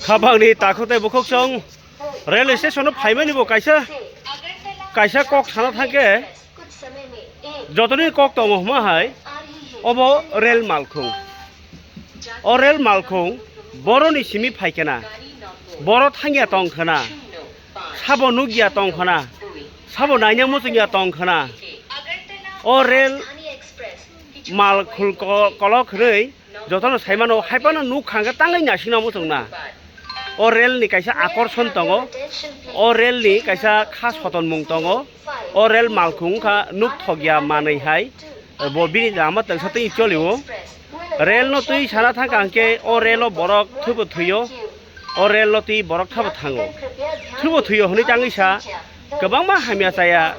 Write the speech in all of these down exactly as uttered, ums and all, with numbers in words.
Khabangni takhuk tei bukhuk chwng railway station o phaimani bo kaisa, kaisa kok sana thangkhe jotoni kok tongo hwnma hai obo rail malkhung. O rail malkhung boroni simi phaikhe na, boro thangya tongkhe na, sabo nukya tongkhe na, sabo naina muchungya tongkhe na. O rail malkhung ko-, kolok hwnwi jotono saimano, haipano nuk khangkhe tangwi naisingna muchungna. O rail ni kaisa akorson tongo, o rail ni kaisa kha sotonmung tongo, o rail malkhung wngkha nuk thokya manwi hai, bo bini lama tongsa twi cholio. Rail no twi sana thangkha hwnkhe o rail o borok thwibo thwio, o rail o twi borok thabo thango. Thwibo thwio hwnwi tangwi sa kwbangma hamya chaya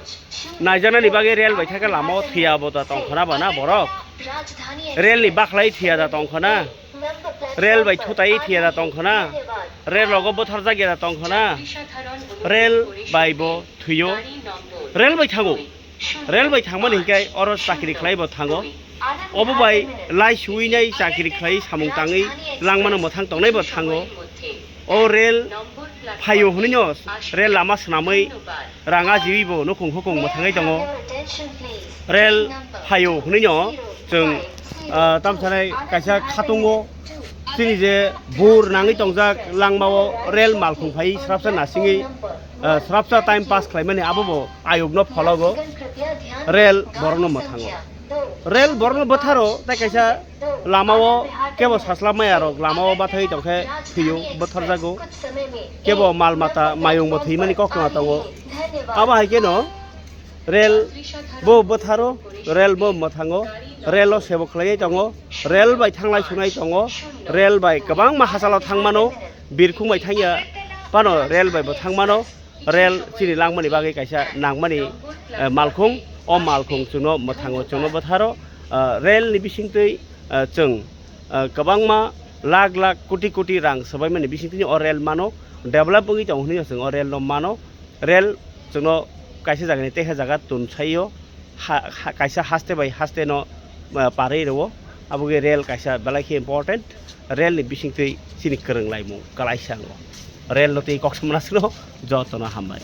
naijaknani bagwi rail bai thangkhe lama o thwiya bo da tongkhona ba na borok? Rail ni bakhlai thwiya da tongkhona? Rail bai thutai thwiya da tongkhona? Rail rogo bwtharjakya da tongkhona? Rail bai bo thwio. Rail bai thango. Rail bai thangmani hinkhe oro chakri khlai bo thango. Obo bai lai suinai chakri khlai samung tangwi langmano mwthang tongnai bo thango. O rail phaio hwnwino rail lama swnamwi rang ajiwi bo nukhung hukung mwthangwi tongo. Rail phaio hwnwino chwng, ah, tamsanai kaisa khatungo chini je bur nangwi tongjak langmao rail malkhung phai srapsa nasingwi, ah, srapsa time pass khlaimani abo bo ayukno phologo. Rail borokno mwthango. Rail borokno bwtharo tei kaisa lamao kebo sasla maya rok lamao bathai tongkhe thwio bwtharjago. Kebo mal mata mayung bo thwimani koktwma tongo. Abo hai kheno rail bo bwtharo, rail bo mwthango, rail o sebo khlaiwi tongo, rail bai thanglai sunai tongo, rail bai kwbangma hachalo thangmano, birkhung bai thangya phano rail bai bo thangmano. Rail chini langmani bagwi kaisa nangmani, eh, malkhung, o malkhung chwngno mwthango, chwngno bwtharo. Ah, rail ni bisingtwi, ah, chwng, ah, kwbangma lakh lakh koti koti rang swbaimani bisingtwi o rail mano, develop wngwi tongo hwnwi chwng o rail no mano. Rail chwngno kaisa jagani teisa jaga tun saio, ha, ha, kaisa haste bai haste no, ah, parwi rwo. Abo khe rail kaisa belai khe important. Rail ni bisingtwi chini kwrwng laimung kwlaisa wngo. Rail no twi kok samna sino jotono hambai.